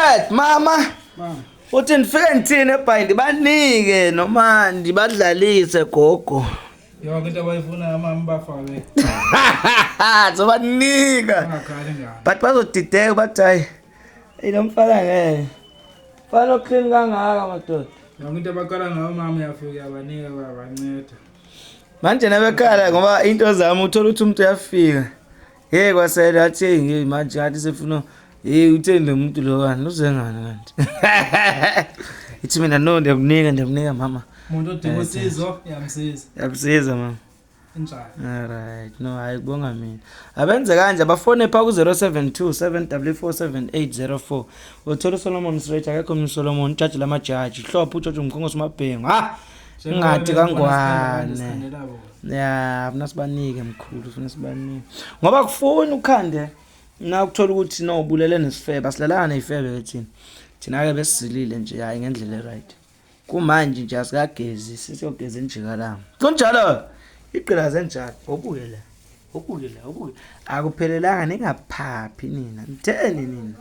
Alright mama. Mama. Uthi ndifike ndithini ebhayi ndibanike noma ndibadlalise gogo. Yonke into abayifunayo mama bafake. Zobanika. Bangakhali ngani. But bazodideka bathi hayi. Ey lo mfana ngeke. Mfana oclean kangaka madoda. Yonke into abaqala ngayo mama uyafika uyabanika uyabanceda. Manje nabekhala ngoba into zami uthola ukuthi umuntu uyafika. Hey kwasele athi hey manje ngathi sefuna hey utheni lo muntu lo kani uze ngani kanti. Ithi mina no ndiyakunika ndiyakunika mama. Umuntu odinga usizo uyamsiza. Yamsiza mama. Injalo. Alright, no hayi kubonga mina. Abenze kanje abafone pha ku 072 7447804. Uthola uSolomon straight akekho omnye uSolomon ujaji lamajaji. Hlopha uJojo Mkhongosi Mabhengu. Ha! Ngathi kangwane. Ya, funa sibanike mkhulu, funa sibanike. Ngoba kufuni ukhande na ukuthola ukuthi no ubulele nesifebe, asilalanga nezifebe ke thina. Thina ke besizilile nje hayi ngendlela eright. Kumanje nje asikagezi, sisiyogeza enjikalanga. Kunjalo. Igqila zenjalo. Ubuke la. Ubuke la, ubuke. Akuphelelanga ningaphaphi nina. Nitheni nina?